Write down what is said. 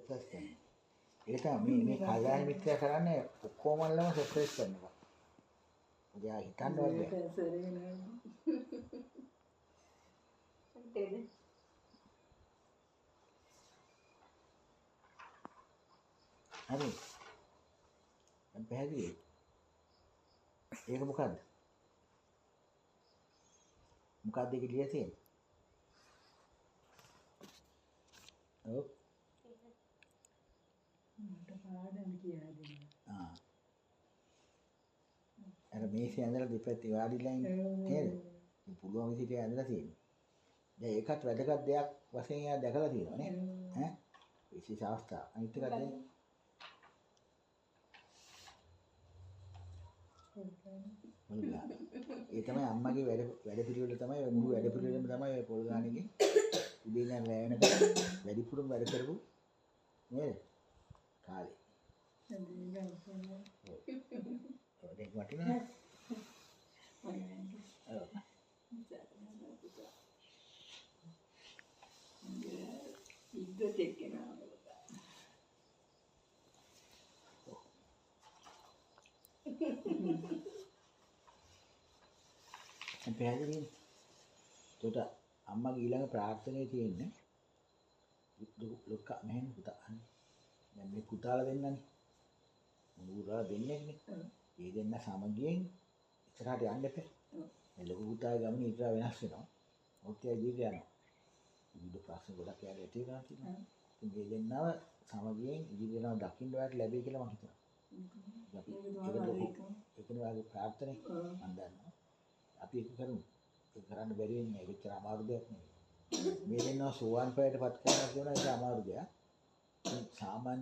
Surprise කරනවා. ඒක තමයි මේ මේ කල්යාණ මිත්‍යා කරන්නේ ඔක්කොමල්ලම සර්ප්‍රයිස් කරනවා. එයා හිතන්නවත් බැහැ. හරි. දැන් පැහැදිලි. ඒක මොකද්ද? මොකද්ද ඒක ලියලා තියෙන්නේ? ඔව්. මට පාඩම කියලා දෙන්න. ආ. අර මේසේ ඇඳලා දෙපැත්තේ වාඩිලා ඉන්නේ නේද? ඉතින් පුළුවන් විදිහට ඇඳලා තියෙන්නේ. දැන් ඒකත් වැදගත් දෙයක් වශයෙන් එයා දැකලා තියෙනවා නේ. ඈ විශේෂ අවස්ථා. අනිත් එකක් දැන් පොල් ගාන. ඒ තමයි අම්මගේ වැඩ පිළිවෙල තමයි ඔය මුළු වැඩ පිළිවෙලම තමයි ඔය පොල් ගාන එකේ උදේ ඉඳන් රැ වෙනකම් වැඩිපුරම වැඩ කරපු නේද? කාලේ. ඔව් ඒක වටිනවා. ඔව්. දැන් පැහැදිලිනේ. එතකොට අම්මගේ ඊළඟ ප්‍රාර්ථනාවේ තියෙන්නේ ලොක්කා මෙහෙම පුතා අනේ. දැන් මේ පුතාලා දෙන්නනේ. මුණුබුරා දෙන්නෙක්නේ. ඒ දෙන්න සමගියෙන් ඉස්සරහට යන්න එපා. මේ ලොකු පුතාගේ ගමන ඊට වෙනස් වෙනවා. ඔත් එයා ඉදිරියට යනවා. විවිධ ප්‍රශ්න ගොඩක් එයාට ඇති වෙනවා තියෙනවා. ඉතින් මේ දෙන්නව සමගියෙන් ඉදිරියට යනවා දකින්න ඔයාලට ලැබෙයි කියලා මම හිතනවා. අපි ඒකනේ ඔයාගේ ප්‍රාර්ථනේ මම දන්නවා. අපි ඒක කරමු. ඒක කරන්න බැරි වෙන්නේ නැහැ. ඒක එච්චර අමාරු දෙයක් නෙවෙයි. මේ දෙන්නව සෝවාන් ඵලයට පත් කරනවා කියන එක අමාරු දෙයක්. සාමාන්‍ය